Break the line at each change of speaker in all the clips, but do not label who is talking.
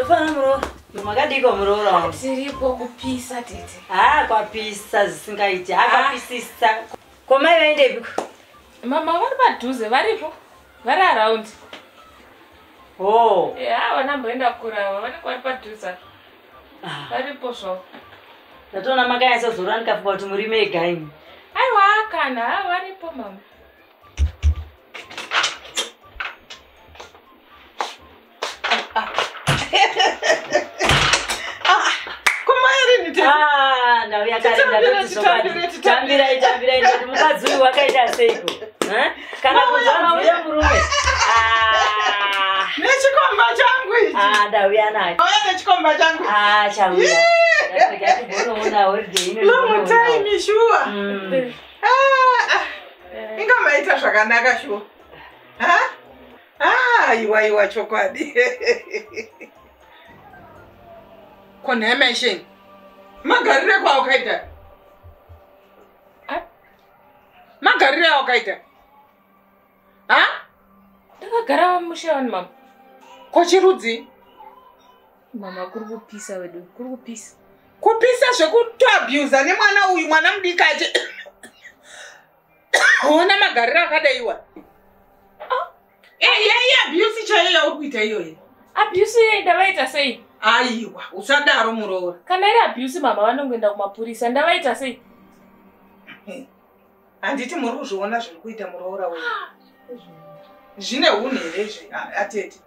Ndofana muroora. Makadiko muroora wangu.
Tiripo kupisa tete.
Ah, kwapisa zvisingaiti. Ah, kwapisisa. Ko mai vaendepi?
Mama vari padhuze varipo. Vari around.
Oh.
Yeah, vanamboenda kurava vanenge vari padhuze.
Ah.
Varipo zvavo.
Ndatoona makanyatsodzora ndikafunga kuti muri mega imi.
Aiwa kana varipo mama.
Ah, ndauya kare ndatoti zvokwadi. Tambirai, tambirai ndati mukadzi uyu wakaita seiko? Kana kunzwa nziyo murume. Ah.
Nechikomba changu ichi.
Ah, ndauya nacho.
Auya nechikomba changu.
Ah, chauya. Ndati timbonoona holiday ino.
Long time shuwa. Ah, ah. Inga maita zvakanaka shuwa. Ha? Ah, iwa iwa chokwadi. Konhemesheni. Magarire kwawakaita. Magarire awakaita. Ha?
Ndakagara musha wani mama.
Ko chirudzi?
Mama kuri kupisa wedu, kuri kupisa.
Kupisa zvekutoabusa nemwana uyu, mwana mudiki achi. Ona magarire akadaiwa. Yai abuse chaiyo yauri kuita iyoyo.
Abuse iyoyo ndavaita sei?
Aiwa, usadaro muroora.
Kana iri abuse mama vanongoenda kumapurisa, ndavaita sei?
Handiti muri kuzviona zviri kuita muroora wenyu. Zvine hunhu here izvi atete?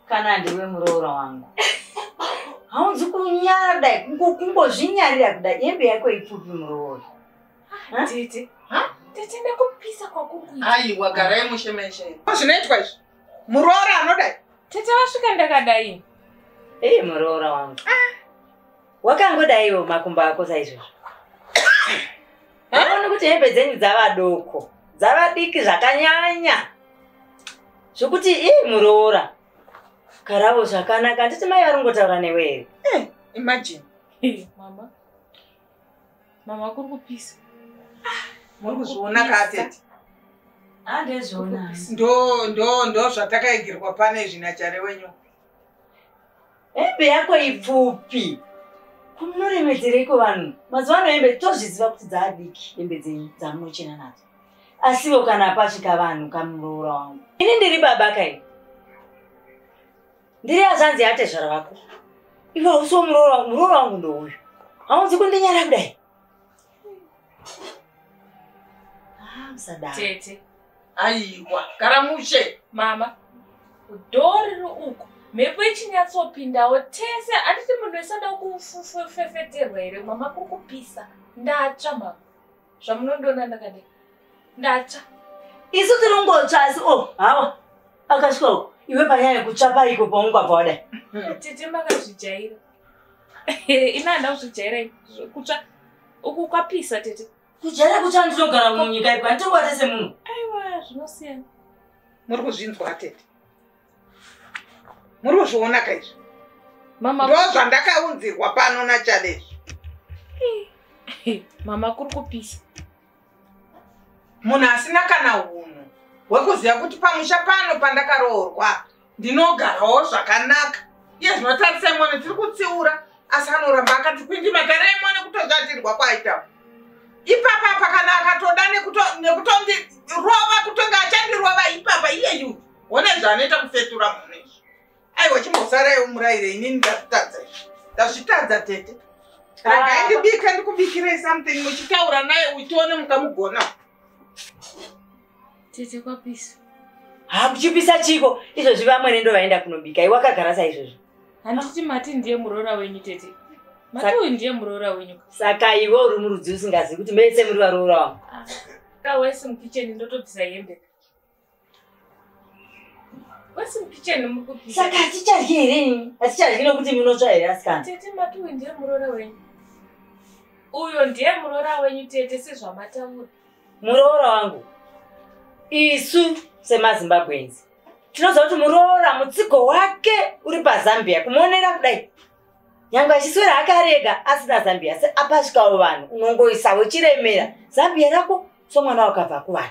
Kana ndiwe muroora wangu. Haunzi kunyara kudai, kungozvinyarira kudai, hembe yako ipfupi muroora.
Tete. Tete nekupisa kwakuri kuita.
Aiwa, garai mushe meshe. Zvinoitwa izvi. Muroora anodai.
Tete vasvika ndakadai.
Ei muroora wangu. Wakangodaiwo makumbo ako saizvozvo. Haoni kuti hembe dzenyu dzava doko, dzava diki zvakanyanya. Zvokuti ii muroora. Karavo zvakanaka, handiti mai vari kungotaura newe here?
Imagine.
Mama. Mama kuri kupisa.
Muri kuzviona ka tete?
Handezviona.
Ndo zvatakaigirwa pane izvi nachare wenyu.
Hembe yako ipfupi. Kunoremedzereiko vanhu? Mazuva ano hembe tozviziva kuti dzaadiki hembe dzenyu dzamunochena nadzo. Asiwo kana pasvika vanhu kamuroora wangu. Ini ndiri baba kai. Ndiri hazvanzi yatezvara vako. Iwe hausiwo muroora wangu, muroora wangu ndouyu. Haunzi kundinyara kudai. Ah, musadaro.
Tete.
Aiwa, gara mushe.
Mama, dhori riri uko. Mhepo ichinyatsopindawo tese, handiti munhu wese anoda kufefeterwa here? Mama kuri kupisa. Ndatsva mama. Zvamunondiona ndakadai. Ndatsva.
Isu tinongotsva asi oh, hawa. Akasvika uko. Iwe panyaya yekutsva paiko paungabva wadai.
Tete makazvijaira. Ina handina kuzvijaira kutsva. Uku kwapisa tete.
Kujaira kutsva ndinogara munyika ipo, handingoate semunhu.
Aiwa, zvinosiyana.
Muri kuzvinzwa tete. Muri kuzviona ka izvi?
Mama,
Ndo zvandakaunzirwa pano nachale izvi.
Mama kuri kupisa.
Munhu asina kana hunhu hwekuziva kuti pamusha pano pandakaroorwa ndinogarawo zvakanaka. Iye zvinotarisai mwana tiri kutsiura asi anoramba akati kwindi magarai mwana kutozvatirwa kwaita. Ipapa apa kana akatoda nekutondirova kutonga achandirova ipapa iyeyu. One zvaanoita kufetura munhu izvi. Aiwa chimbosarai umuraire inini ndazvitadza izvi. Ndazvitadza tete. Regai ndibike ndikubikirei something muchitaura naye uchione mukamugona.
Tete kwapisa.
Ha, kuchipisa chiko izvozvi vamwene ndo vaenda kunobika. Iwe wakagara saizvozvo.
Handiti mati ndiye muroora wenyu tete. Mati uyu ndiye muroora wenyu.
Saka iwe uri murudzi usingazivi kuti mese muri varoora wangu.
Ah, wese mukitchen ndotobvisa hembe. Wese mukitchen muri kupisa.
Saka haticharyi here? Haticharyi nokuti munotsva here asikana?
Tete mati uyu ndiye muroora wenyu. Uyo ndiye muroora wenyu tete sezvamataura.
Muroora wangu. Isu semaZimbabweans tinoziva kuti muroora mutsigo wake uri paZambia kumuonera kudai. Nyangwe achiswera akarega asina Zambia, asi apasvikawo vanhu unongoisawo chiremera Zambia rako somwana wakabva kuvanhu.